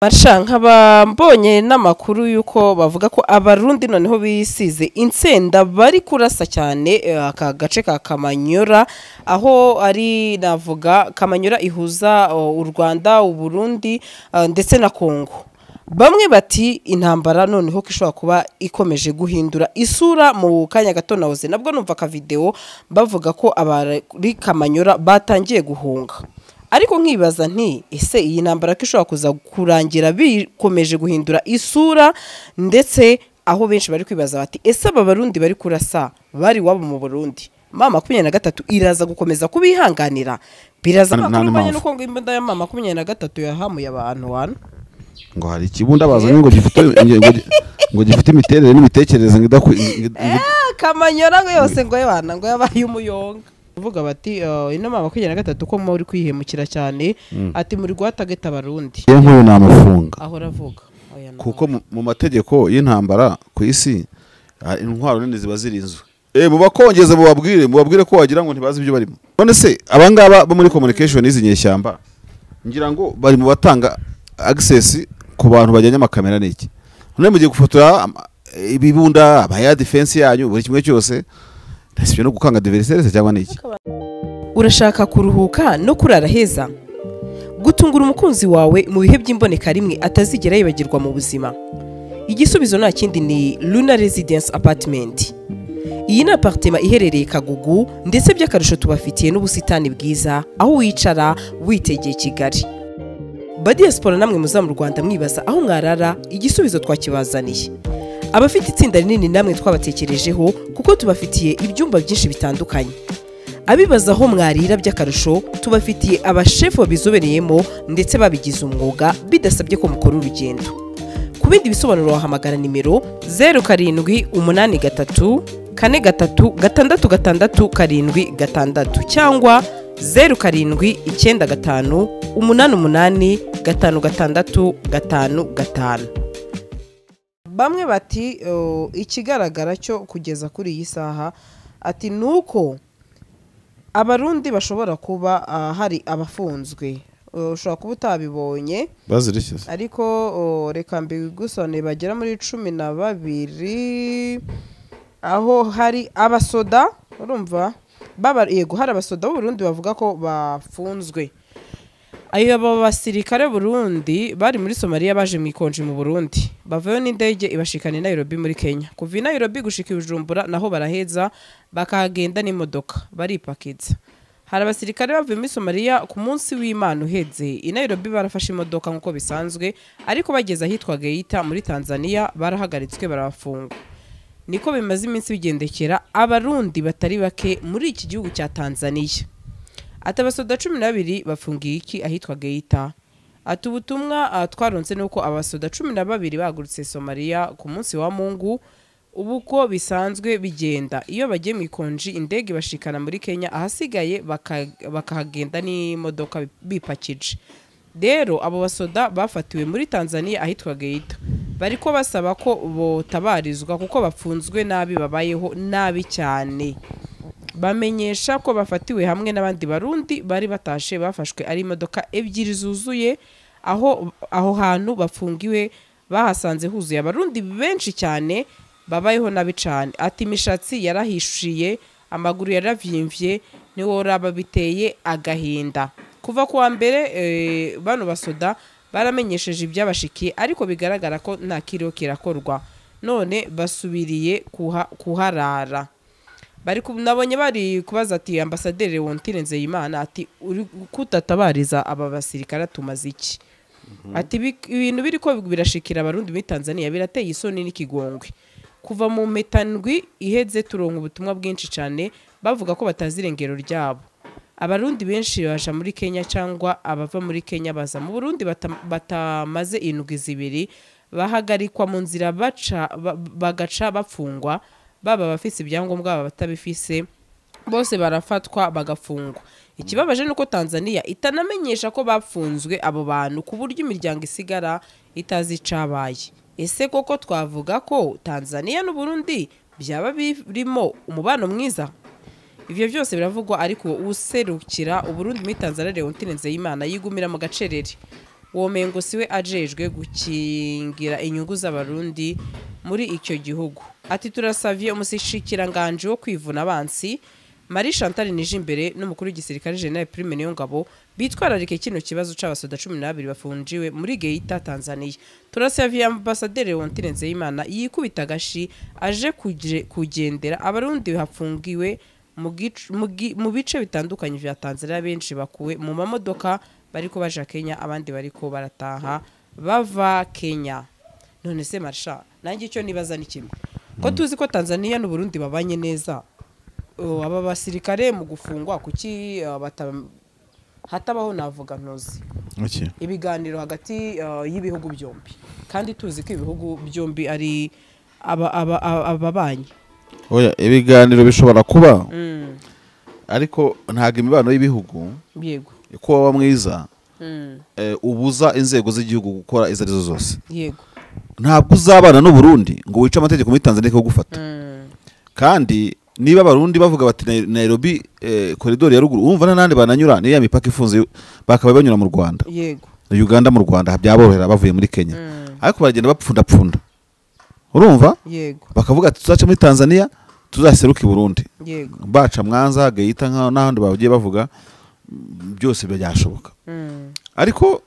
Marsha nkaba mbonye n'amakuru y'uko bavuga ko Abarundi noneho bisize insenda bari kurasa cyane aka gace ka Kamanyora, aho ari navuga Kamanyora ihuza u Rwanda, u Burundi ndetse na Kongo. Bamwe bati intambara noneho ko ishobora kuba ikomeje guhindura isura. Mu kanya gato nahoze nabwo numva ka video bavuga ko abari Kamanyora batangiye guhunga. Ariko nkibaza nti ese iyi ntambara ko ishobora kuza kurangira bikomeje guhindura isura, ndetse aho benshi bari kwibaza bati ese aba Barundi bari kurasa bari wabo mu Burundi, mama 23 iraza gukomeza kubihanganira? Biraza makuru nuko ngo imbunda ya mama 23 yahamuye abantu wana ngo hari ikibunda bazanye ngo gifite ngo gifite imiterere n'imitekerereze ngo Kamanyora ngo yose ngo yabana ngo yabaye umuyonga. Vuga bati ino mama 23 ko muri kwihemukira cyane, ati muri gwatageta Abarundi. Ye nkuru namufunga. Ahora avuga. Kuko mu mategeko y'intambara ku isi intwaro nini ziba zirinzwe. Mubakongeze mubabwire ko wagira ngo ntibazi ibyo barimo. None se abangaba bo muri communication izi nyeshyamba ngira ngo bari mu batanga access ku bantu bajyanye amakamera n'iki. None mugiye gufotora ibibunda abaya defense yanyu buri kimwe cyose. Sibyo no gukanga adversaire cyangwa niki. Urashaka kuruhuka no kurara heza, gutungura umukunzi wawe mu bihe by'imboneka rimwe atazigera yibagirwa mu buzima? Igisubizo nta kindi ni Luna Residence Apartment. Iyi ni apartment iherereye Kagugu, ndetse by'akarusho tubafitiye n'ubusitani bwiza aho wicara witegeye Kigali. Ba diaspora namwe muza mu Rwanda mwibaza aho mwarara, igisubizo twakibazaniye. Abafite itsinda rinini namwe twabatekerejeho kuko tubafitiye ibyumba byinshi bitandukanye. Abibaza aho mwarira by'akarusho tubafitiye abashefu babizobereyemo ndetse babigize umwuga bidasabye ko mukora urugendo. Ku bindi bisobanuro wahamagara nimero 0783 43 66 76 cyangwa 0795 88 56 55. Bamwe bati ikigaragara cyo kugeza kuri iyi saha ati nuko Abarundi bashobora kuba hari abafunzwe. Ushobora kuba utabibonye ariko reka mbigusone bagera muri 12 aho hari abasoda, urumva yego hari abasoda b'Uburundi bavuga ko bafunzwe. Ayo aba basirikare Burundi bari muri Somalia baje mu ikonje mu Burundi, bavayo n'indege ibashikana Nairobi muri Kenya. Kuva Nairobi gushika Bujumbura naho baraheza bakagenda n'imodoka baripakiza. Hari abasirikare bavuye muri Somalia ku munsi w'Imana uheze i Nairobi barafashe imodoka nkuko bisanzwe, ariko bageze ahitwa Geita muri Tanzania barahagaritswe barabafunga. Niko bimaze iminsi bigendekera Abarundi batari bake muri iki gihugu cya Tanzania. Ati abasoda 12 bafungiye iki ahitwa Geita. Ati ubutumwa twaronse nuko abasoda 12 bagurutse Somalia ku munsi wa Mungu, ubuko bisanzwe bigenda iyo bagiye mu ikonji indege bashikana muri Kenya, ahasigaye bakahagenda n'imodoka bipakije. Rero abo basoda bafatiwe muri Tanzania ahitwa Geita bariko basaba ko botabarizwa kuko bafunzwe nabi, babayeho nabi cyane. Bamenyesha ko bafatiwe hamwe n'abandi Barundi bari batashe bafashwe ari imodoka ebyiri zuzuye. Aho hantu bafungiwe bahasanze huzuye Abarundi benshi cyane babayeho nabi cyane. Ati imishatsi yarahishiye, amaguru yaravimvye, ntiworaba biteye agahinda. Kuva kuwa mbere bano basoda baramenyesheje ibyabashikiye, ariko bigaragara ko nta kiriho kirakorwa, none basubiriye kuharara. Bari nabonye bari kubaza ati ambasaderi Leontine Nzeyimana ati uri kutatabariza aba basirikare tumaze iki? Ati ibintu biri ko birashikira Abarundi muri Tanzania birateye isoni n'ikigongwe. Kuva mu metandwi iheze turonka ubutumwa bwinshi cyane bavuga ko batazirengero ryabo. Abarundi benshi baja muri Kenya cyangwa abava muri Kenya baza mu Burundi batamaze indwi zibiri bahagarikwa mu nzira bagaca bafungwa, baba bafise ibyangombwa baba batabifise bose barafatwa bagafungwa. Ikibabaje nuko Tanzania itanamenyesha ko bafunzwe abo bantu ku buryo imiryango isigara itazi icabaye. Ese koko twavuga ko Tanzania n'u Burundi byaba birimo umubano mwiza? Ivyo byose biravugwa, ariko userukira Uburundi muri Tanzania Leontine Nzeyimana yigumira mu gacerere. Womengo siwe ajejwe gukingira inyungu z'abarundi muri icyo gihugu. Ati turasavye umusishikiranganje wo kwivuna abansi Marie Chantal Nijimbere n'umukuru w'igisirikare General Prime Niyongabo bitwararike kino kibazo c'abasoda 12 bafungiwe muri Geita Tanzania. Turasavye ambassadeur Leontine Nzeyimana yikubita agashi aje kugendera abarundi hafungiwe mu bice bitandukanye vya Tanzania, benshi bakuwe mu mamodoka bariko baja Kenya, abandi bariko barataha bava Kenya. None se Marsha, nanjye icyo nibaza ni kimwe, ko tuzi ko Tanzania n'u Burundi babanye neza, aba basirikare mu gufungwa kuki hatabaho navuga ntuzi ibiganiro hagati y'ibihugu byombi, kandi tuzi ko ibihugu byombi ari ababanyi? Oya, ibiganiro bishobora kuba ariko ntago imibano y'ibihugu yego ko waba mwiza ubuza inzego z'igihugu gukora izo arizo zose. Yego, ntabwo uzabana n'u Burundi ngo wice amategeko muri Tanzania ko gufata. Kandi niba abarundi bavuga bati Nairobi corridor ya ruguru, urumva n'andi bananyura ni ya mipaka ifunze, bakaba banyura mu Rwanda. Yego, Uganda mu Rwanda byaborohera bavuye muri Kenya. Ariko baragenda bapfunda pfunda, urumva? Yego, bakavuga ati tuzaca muri Tanzania tuzaseruka i Burundi. Yego, baca Mwanza, Geita n'ahandi bagiye bavuga byose byashoboka. Ariko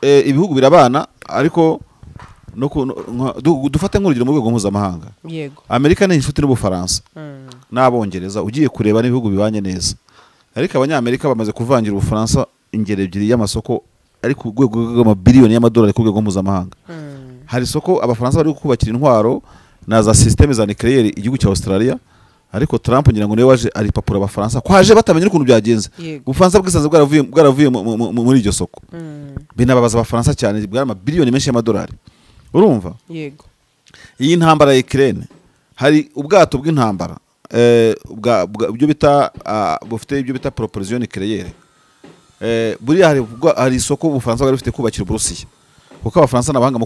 ibihugu birabana, ariko dufate nk'urugero mu rwego mpuzamahanga. Yego, Amerika ni inshuti n'Ubufaransa n'Abongereza, ugiye kureba n'ibihugu bibanye neza. Ariko abanyamerika bamaze kuvangira Ubufaransa ingero ebyiri y'amasoko ari ku rwego rw'amabiliyoni y'amadolari ku rwego mpuzamahanga. Hari isoko Abafaransa bari kubakira intwaro na za systeme za nucléaire igihugu cya Australia, ariko Trump ngira ngo niwe waje aripapura Abafaransa kwaje batamenye ukuntu byagenze. Ubufaransa bwisanze bwaravuye muri iryo soko. Binababaza Abafaransa cyane, bwari amabiliyoni menshi y'amadolari. Urumva? Yego. Iyi ntambara ya Ukraine hari ubwato bw'intambara ibyo bita bufite ibyo bita propulsion nucléaire. Buriya hari isoko Ubufaransa bwari bufite kubakira Uburusiya, kuko Abafaransa n'abahanga mu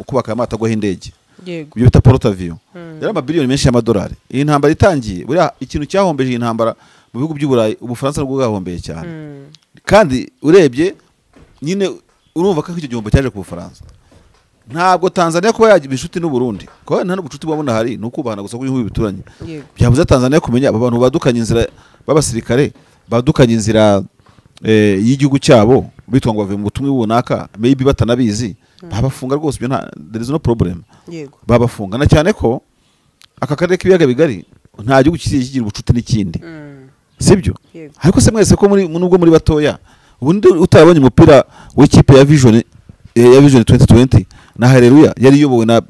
kubaka amato agwaho indege. Yego, ibyo bita porte-avions. Yari amabiliyoni menshi y'amadolari. Iyi ntambara itangiye, buriya ikintu cyahombeje iyi ntambara mu bihugu by'Uburayi, Ubufaransa nabwo bwahombeye cyane. Kandi urebye nyine urumva ko icyo gihombo cyaje ku Bufaransa. Ntabwo Tanzania kuba yagira inshuti n'u Burundi, kuko nta n'ubucuti bwabona hari nukubahana gusa kw'ibihugu bituranye. Byabuze Tanzania kumenya aba bantu badukanye inzira b'abasirikare, badukanye inzira y'igihugu cyabo bitwa ngo bave mu butumwa bunaka, maybe batanabizi, babafunga rwose, ibyo nta, there is no problem. Yego, babafunga na cyane ko aka karere k'ibiyaga bigari nta gihugu kigira ubucuti n'ikindi. Sibyo? Ariko se mwese ko muri nubwo muri batoya, ubundi utarabonye umupira w'ikipe ya Vision ya Vision 2020 na Haleluya yari iyobowe na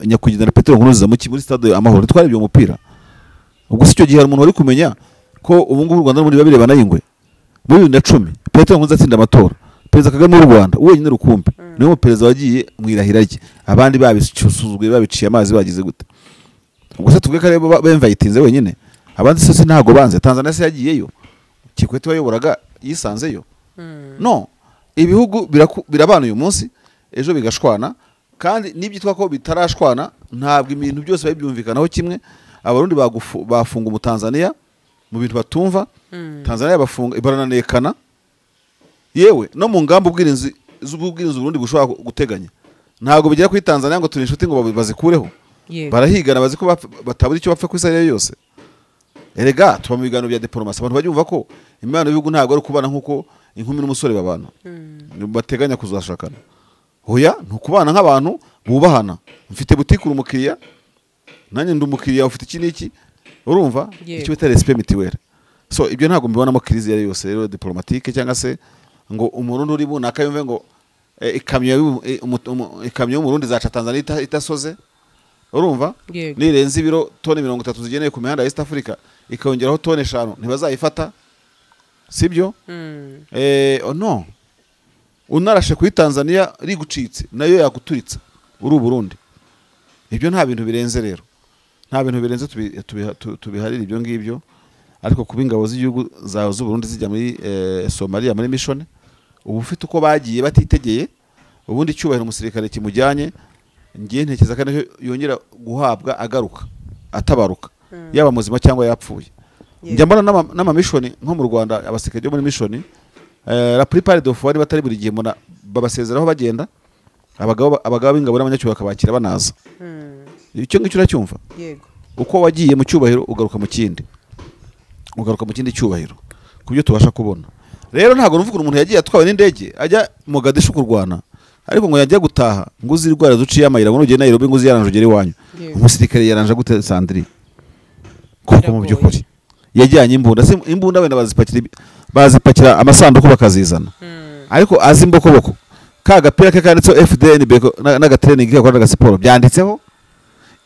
nyakwigendera Petero Nkurunziza muri stade Amahoro, twarebye uwo mupira. Ubwo si icyo gihe hari umuntu wari kumenya ko ubu ngubu u Rwanda muri babirebana y'ingwe. Muri 2010 Petero Nkurunziza atsinda amatora, Perezida Kagame w'u Rwanda wenyine rukumbi niwe perezida wagiye mu irahira rye, abandi babisuzuguye babiciye amazi bagize gute. Ubwo se tuvuge ko ari bemvayitinze wenyine, abandi se ntago banze. Tanzania se yagiyeyo, Kikwete wayoboraga yisanzeyo. No, ibihugu birabana uyu munsi ejo bigashwana, kandi nibyitwa ko bitarashwana ntabwo ibintu byose babyumvikanaho kimwe. Abarundi bafunga mu Tanzania mu bintu batumva, Tanzania bafunga ibarananekana, yewe no mu ngamba ubwirinzi z'ubwirinzi Burundi bushobora guteganya ntabwo bigera kuri Tanzania ngo turi inshuti ngo bazikureho. Barahigana bazi ko batabura icyo bapfa ku isi yose. Erega tuba mu biganiro bya diplomasi, abantu babyumva ko imibano y'ibihugu ntabwo ari kubana nkuko inkumi n'umusore babana bateganya kuzashakana. Oya, ntukubana nk'abantu bubahana. Mfite butike uri umukiriya, nanjye ndi umukiriya, ufite iki n'iki, urumva icyo bita respect mutuelle. So ibyo ntabwo mbibonamo crise yari yose rero diplomatique, cyangwa se ngo umurundi uri bunaka yumve ngo ikamyo y'umurundi zaca Tanzania itasoze, urumva nirenze ibiro toni 30 zigenewe ku mihanda ya East Africa ikongeraho toni 5 ntibazayifata, sibyo? No, unarashe kuri Tanzania rigucitse nayo yaguturitsa uri Burundi. Ibyo nta bintu birenze rero, nta bintu birenze tubiharira ibyo ngibyo. Ariko kuba ingabo z'igihugu zawe z'u Burundi zijya muri Somalia muri mission, ubu ufite uko bagiye batitegeye, ubundi cyubahiro umusirikare kimujyanye, ngiye ntekeza kandi yongera guhabwa agaruka atabaruka, yaba muzima cyangwa yapfuye. Njya mbona n'ama mission nko mu Rwanda abasirikare bo muri mission la plupart de fois batari buri gihe mbona Babasezeraho bagenda, abagabo b'ingabo n'abanyacyubahiro bakabakira banaza. Icyo ngicyo uracyumva? Yego. Uko wagiye mu cyubahiro ugaruka mu kindi, ugaruka mu kindi cyubahiro kubyo tubasha kubona. Rero ntago numva umuntu yagiye atwawe n'indege ajya Mogadishu kurwana, ariko ngo yajya gutaha ngo uzirwara duciye amayira ngo nugende Nairobi ngo uziyaranje ugere iwanyu. Umusirikare yaranje gute Sandri? Kuko mu by'ukuri yajyanye imbunda, se imbunda wenda bazipakira amasanduku bakazizana, ariko azi imbokoboko ka gapira ke kanditseho FDNB n'agatraining ke akora n'agasiporo byanditseho,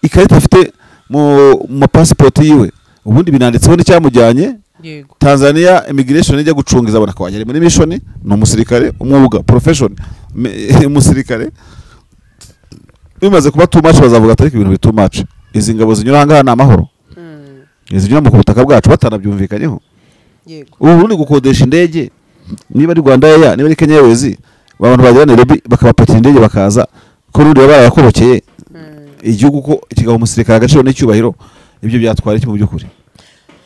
ikarita afite mu passport yiwe ubundi binanditseho n'icyamujyanye. Yego. Tanzania immigration ijya gucungiza abona ko ari muri mission, ni umusirikare umwuga profession umusirikare. Bimaze kuba too much bazavuga atari ibintu bi too much. Izi ngabo zinyura ngaha ni amahoro, izi zinyura mu butaka bwacu batanabyumvikanyeho. Yego. Ubu Burundi gukodesha indege, niba ari Rwanda Air, niba ari Kenya Airways, abantu bagera Nairobi bakabapakira indege bakaza, ko Burundi baba barakorokeye igihugu ko kigaha umusirikare agaciro n'icyubahiro, ibyo byatwara iki mu by'ukuri?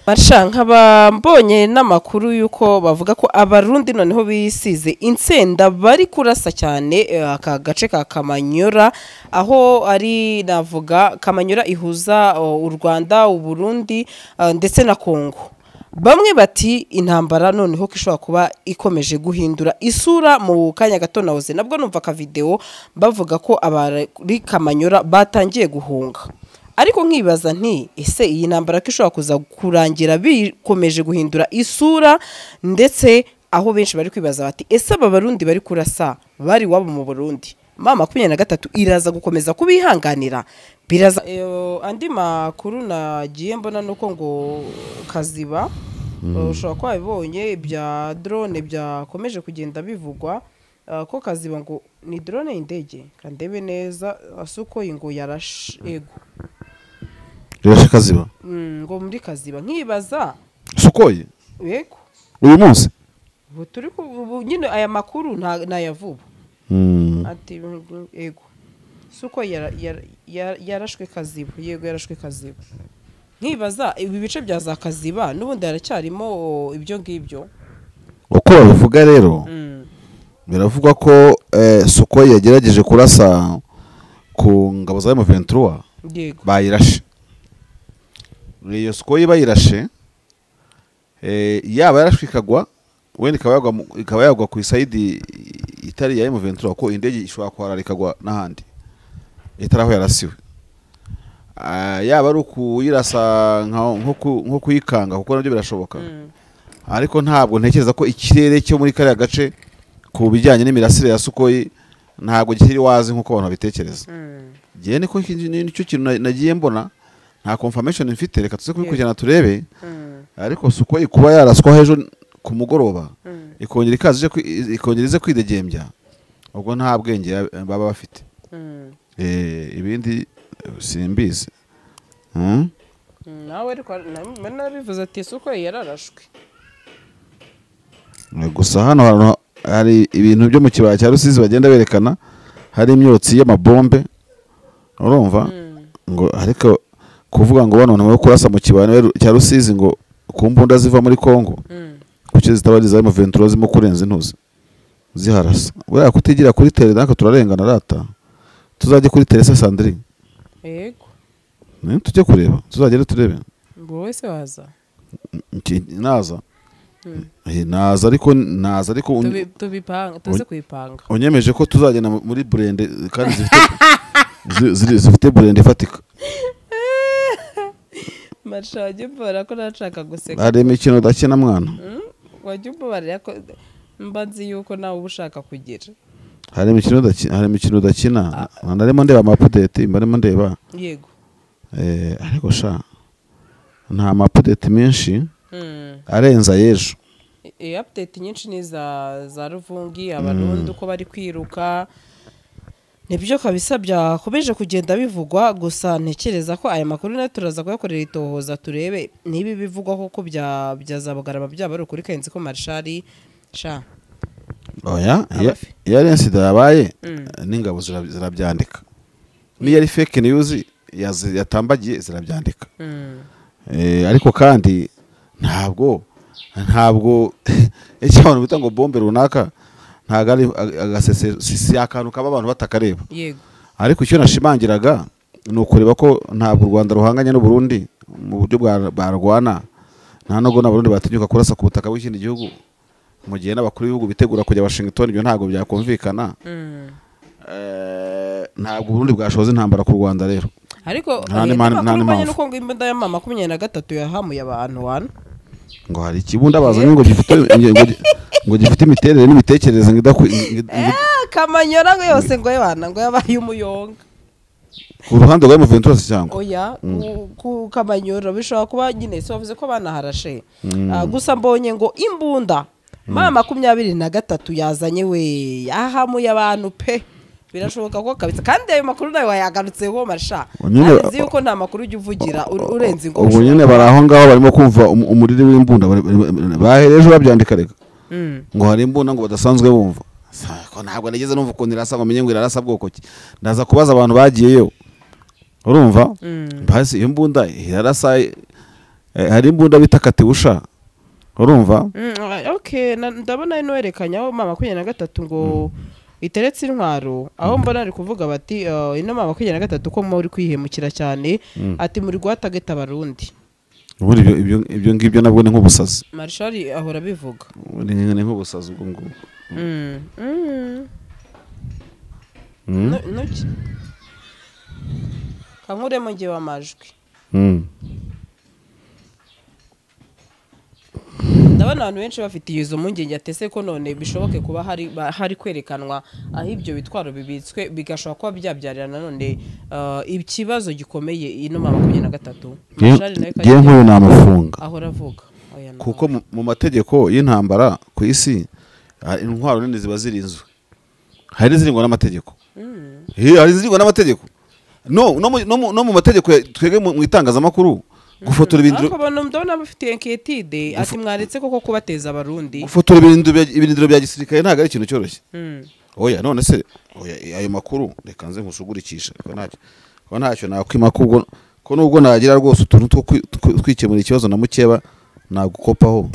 Marsha, nkaba mbonye n'amakuru y'uko bavuga ko Abarundi noneho bisize insenda bari kurasa cyane aka gace ka Kamanyora, aho ari navuga Kamanyora ihuza u Rwanda, u Burundi ndetse na Kongo. Bamwe bati intambara noneho ko ishobora kuba ikomeje guhindura isura. Mu kanya gato nahoze nabwo numva ka video bavuga ko abari Kamanyora batangiye guhunga, ariko nkibaza nti ese iyi ntambara ko ishobora kuza kurangira bikomeje guhindura isura, ndetse aho benshi bari kwibaza bati ese aba Barundi bari kurasa bari wabo mu Burundi, M23 iraza gukomeza kubihanganira? Biraza. Andi makuru nagiye mbona nuko ngo Kaziba, ushobora kuba wabibonye ibya drone byakomeje kugenda bivugwa, ko Kaziba ngo ni drone y'indege, kandebe neza asuko ngo yarashe. Ego. Yarashe Kaziba? Ngo muri Kaziba, nkibaza. Sukoyi? Yego. Uyu munsi ubu turi ubu nyine aya makuru ntayavuba. Ati yego suko yarashwe Kaziba. Yego, yarashwe Kaziba. Nkibaza ibi bice bya za Kaziba n'ubundi haracyarimo ibyo ngibyo? Uko babivuga rero, biravugwa ko Sukoyi yagerageje kurasa ku ngabo za M23. Yego. Bayirashe. Iyo Sukoyi bayirashe, yaba yarashwe ikagwa wenda ikaba yagwa ku isayidi itari ya M23, ko indege ishobora kwarara ikagwa n'ahandi itari aho yarasiwe. Yaba ari ukuyirasa nko kuyikanga, kuko nabyo birashoboka, ariko ntabwo ntekereza ko ikirere cyo muri kariya gace ku bijyanye n'imirasire ya Sukoyi ntabwo kiri wazi nk'uko abantu babitekereza. Ngewe niko nicyo kintu nagiye mbona, nta confirmation mfite, reka tuze kubikurikirana turebe. Ariko Sukoyi kuba yaraswa ejo ku mugoroba ikongera ikaza ikongera ize kwidegembya, ubwo nta bwenge baba bafite. Ibindi simbizi. Nawe ariko nabivuze ati Sukoyi yararashwe. Gusa hano hari ibintu byo mu kibaya cya Rusizi bagenda berekana, hari imyotsi y'amabombe, urumva ngo ariko kuvuga ngo bano bari kurasa mu kibaya cya Rusizi ngo ku mbunda ziva muri Kongo, kuki zitaba ari za M23 zimo kurenza intuzi ziharasa? Buriya kutigira kuri tele natwe turarengana rata. Tuzajye kuri tele se Sandrine? Yego. Tujye kureba, tuzagere turebe. Wowe se waza? Naza. Naza ariko naza ariko tubipanga, tuze kuyipanga. Unyemeje ko tuzagenda muri burende kandi zifite zifite burende ifatika. Marsha, wajya umbara ko nashaka guseka. Hari imikino udakina mwana. Wajya umbabarira ko mba nzi yuko nawe uba ushaka kugira. Hari imikino udakina, hari imikino udakina. Narimo ndeba ama update, mbarimo ndeba. Yego. Ariko sha nta ma update menshi arenza yejo. Update nyinshi ni za Ruvungi, Abarundi uko bari kwiruka. Nibyo kabisa byakomeje kugenda bivugwa, gusa ntekereza ko aya makuru nayo turaza kuyakorera itohoza turebe niba bivugwa koko bya Zabugarama byaba ari ukuri. Kenzi ko Marshal sha oya yari incident yabaye n'ingabo zirabyandika, niyo ari fake news yatambagiye zirabyandika. Ariko kandi ntabwo icyo abantu bita ngo bombe runaka Ntago ari agasese, si akantu kaba abantu batakareba. Yego. Ariko icyo nashimangiraga ni ukureba ko ntabwo u Rwanda ruhanganye n'u Burundi mu buryo barwana, nta nubwo n'Abarundi batinyuka kurasa ku butaka bw'ikindi gihugu mu gihe n'abakuru b'ibihugu bitegura kujya Washington, ibyo ntabwo byakumvikana. Ntabwo Burundi bwashoza intambara ku Rwanda rero. Ariko nta nuko ngo imbunda ya mama 23 yahamuye abantu wana ngo hari ikibunda bazanye ngo gifite ngo gifite imiterere n'imitekerereze ngo Kamanyora ngo yose ngo yabana ngo yabaye umuyonga ku ruhande rwa M23 cyangwa oya ku Kamanyora bishobora kuba nyine so bavuze ko banaharashe. Gusa mbonye ngo imbunda mama 23 yazanye we yahamuye abantu pe, birashoboka ko kabisa. Kandi ayo makuru nayo wayagarutseho marsha, azi yuko nta makuru ujya uvugira urenze ngo ubu nyine bari aho ngaho barimo kumva umuriri w'imbunda bahereje babyandika reka ngo hari imbunda ngo badasanzwe bumva. Ko ntabwo nageze numva ukuntu irasa ngo menye ngo irarasa bwoko ki, ndaza kubaza abantu bagiyeyo urumva basi iyo mbunda irarasa. Hari imbunda bita Katyusha urumva. Okay, ndabona ino werekanya aho mama 23 ngo iteretse intwaro, aho mbona ari kuvuga bati ino mama 23 ko muri kwihemukira cyane, ati muri guhatageta Abarundi. Ubundi ibyo ngibyo nabwo ni nk'ubusazi. Marshal ahora bivuga ni nk'ubusazi ubwo ngubwo. Nuki kankuremo ngiye wamajwi. Ndabona abantu benshi bafite izo mpungenge atese ko none bishoboke kuba hari kwerekanwa aho ibyo bitwaro bibitswe bigashobora kuba byabyarira nanone ikibazo gikomeye ino mama 23. Marshal nawe kagiye nkuru namafunga ahora avuga kuko mu mategeko y'intambara ku isi intwaro nini ziba zirinzwe, hari zirindwa n'amategeko. Hari zirindwa n'amategeko no mu mategeko twege mu itangazamakuru gufotora ibindiro. Ariko abantu ndabona bafite inquiétude ati mwaretse koko kubateza Abarundi. Gufotora ibindiro bya gisirikare ntago ari ikintu cyoroshye. Oya none se oya ayo makuru reka nze nkusugurikisha ko ntacyo nakwima kubwo ko nubwo nagira rwose utuntu two kwikemura ikibazo na mukeba nagukopaho.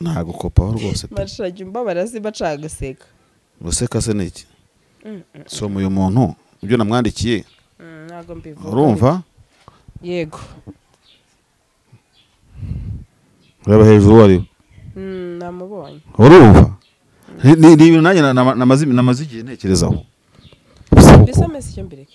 Nagukopaho rwose. Marshal imbabara zibacagaseka. Guseka se niki? So muyu muntu ibyo namwandikiye ntago mbivuga. Urumva? Yego. Ureba hejuru wari. Namubonye. Urumva? Ni ibintu nanjye namaze igihe ntekerezaho. Bisome se mbireke.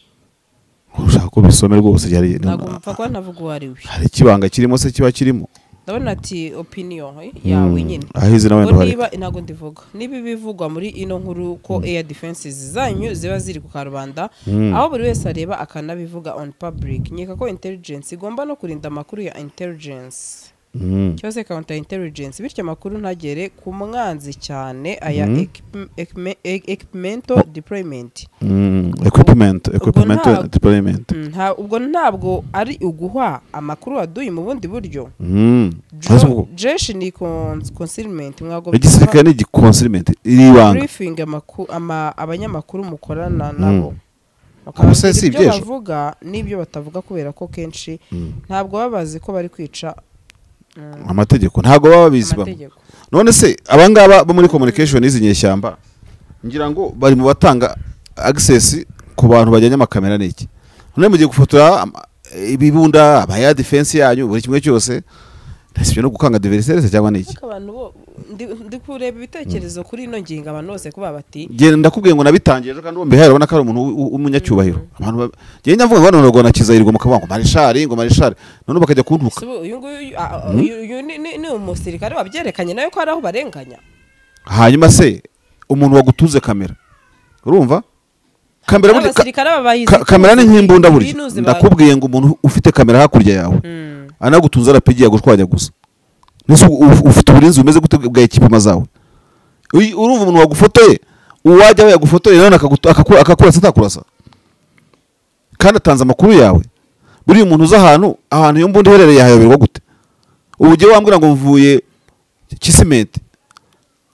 Ushaka ko bisome rwose yari ntago mpfa ko navuga uwari we. Hari ikibanga kirimo se kiba kirimo. Ndabona ati opinion yawe nyine. Ahizi nawe nduhari. Niba ntago ndivuga. Niba bivugwa muri ino nkuru ko air defenses zanyu ziba ziri ku karubanda aho buri wese areba akanabivuga on public, nkeka ko intelligence igomba no kurinda amakuru ya intelligence. Cyose counter intelligence, bityo amakuru ntagere ku mwanzi cyane aya equipment deployment. Equipment deployment. Ubwo ntabwo ari uguha amakuru aduye mu bundi buryo. Jesh ni concealment mwago. Igisirikare ni concealment iri ibanga. Briefing abanyamakuru mukorana nabo. Ibyo bavuga n'ibyo batavuga kubera ko kenshi ntabwo babazi ko bari kwica amategeko, ntago baba babizi bamwe. None se abangaba bo muri communication izi nyeshyamba ngira ngo bari mu batanga access ku bantu bajyanye amakamera n'iki. None mugiye gufotora ibibunda aba ya defense yanyu buri kimwe cyose, ndasibye no gukanga adversaire cyangwa n'iki. Abantu bo ndi kureba ibitekerezo kuri ino ngingo abantu bose kuba bati genda ndakubwiye ngo nabitangiye ejo kandi bombe harabona ko ari umuntu w'umunyacyubahiro. Abantu genda mvuga ngo bano barwana kizahirwa mukavuga ngo marishari ngo marishari none bakajya kuntuka. Uyu nguyu ni umusirikare wabyerekanye nayo ko ari aho barenganya. Hanyuma se umuntu wagutuze kamera urumva kamera buri kamera ni nk'imbunda buri ndakubwiye ngo umuntu ufite kamera hakurya yawe anagutunza RPG yagushwajya gusa. Nese ufite uburinzi bumeze gute bwa ekipima zawe? Urumva umuntu wagufotoye uwajya yagufotoye none akakurasa atakurasa kandi atanze amakuru yawe. Buri umuntu uza ahantu iyo mbunda iherereye yahayoberwa gute? Ubu wambwira ngo mvuye Kisimenti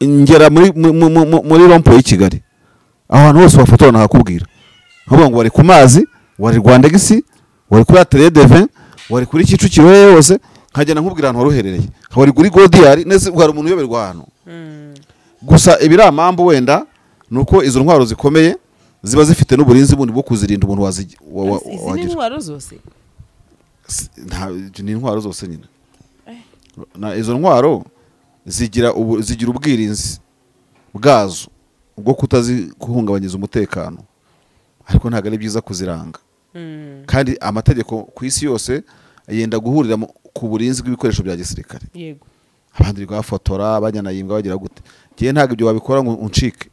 ngera muri rompo y'i Kigali, ahantu hose wafotora nakakubwira nkavuga ngo wari ku mazi, wari Rwandegisi, wari kuri Atelier de Vin, wari kuri Kicukiro hose, nkagenda nkubwira ahantu waruherereye, wari kuri Godiyari. Nese hari umuntu uyoberwa ahantu? Gusa ibiramambu wenda nuko izo ntwaro zikomeye ziba zifite n'uburinzi bundi bwo kuzirinda umuntu wagira. Izi ntwaro zose ni intwaro zose nyine. Na izo ntwaro zigira ubwirinzi bwazo ubwo kutazikuhungabanyiza umutekano, ariko ntabwo ari byiza kuziranga. Kandi amategeko ku isi yose yenda guhurira ku burinzi bw'ibikoresho bya gisirikare. Yego. Abandi bafotora abanyanayimbwa bagira gute. Giye ntabwo ibyo wabikora ngo uncike.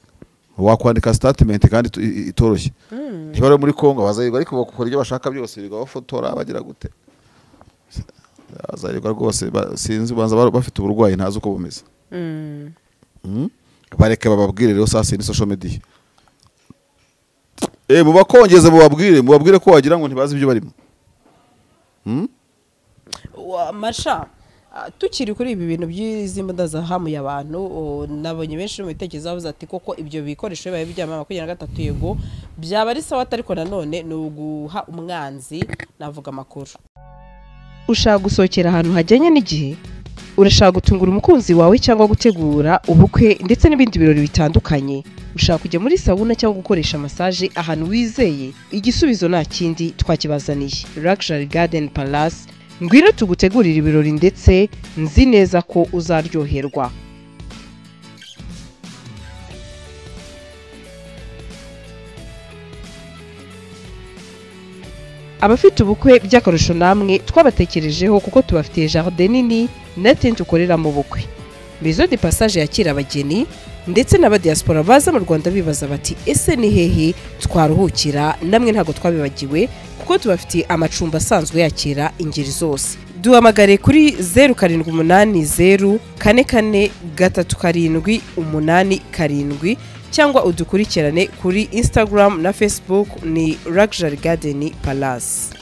Wakwandika statement kandi itoroshye. Niba ari muri Kongo bazayirwa ariko bakora ibyo bashaka byose biga bafotora bagira gute. Bazayirwa rwose sinzi banza bafite uburwayi ntazi uko bumeze. Bareke bababwire rero sasa ni social media. Mubakongeze mubabwire ko wagira ngo ntibazi ibyo barimo. Masha tukiri kuri ibi bintu by'izimbunda zahamuye abantu, nabonye benshi mu bitekerezo bavuze ati koko ibyo bikoresho bibaye bya M23 yego byaba ari sawa, ariko nanone ni uguha umwanzi navuga amakuru. Ushaka gusohokera ahantu hajyanye n'igihe, urashaka gutungura umukunzi wawe cyangwa gutegura ubukwe ndetse n'ibindi birori bitandukanye, ushaka kujya muri sauna cyangwa gukoresha massage ahantu wizeye, igisubizo nta kindi twakibazaniye. Luxury Garden Palace, ngwino tugutegurira ibirori ndetse nzi neza ko uzaryoherwa. Abafite ubukwe by'akarusho namwe twabatekerejeho kuko tubafitiye jardin nini na tente ukorera mu bukwe. Maison de passage yakira abageni ndetse n'abadiaspora baza mu Rwanda bibaza bati ese ni hehe twaruhukira, namwe ntago twabibagiwe kuko tubafitiye amacumbi asanzwe yakira ingeri zose. Duhamagare kuri 0780 44 37 87 cyangwa udukurikirane kuri Instagram na Facebook ni Luxury Garden Palace.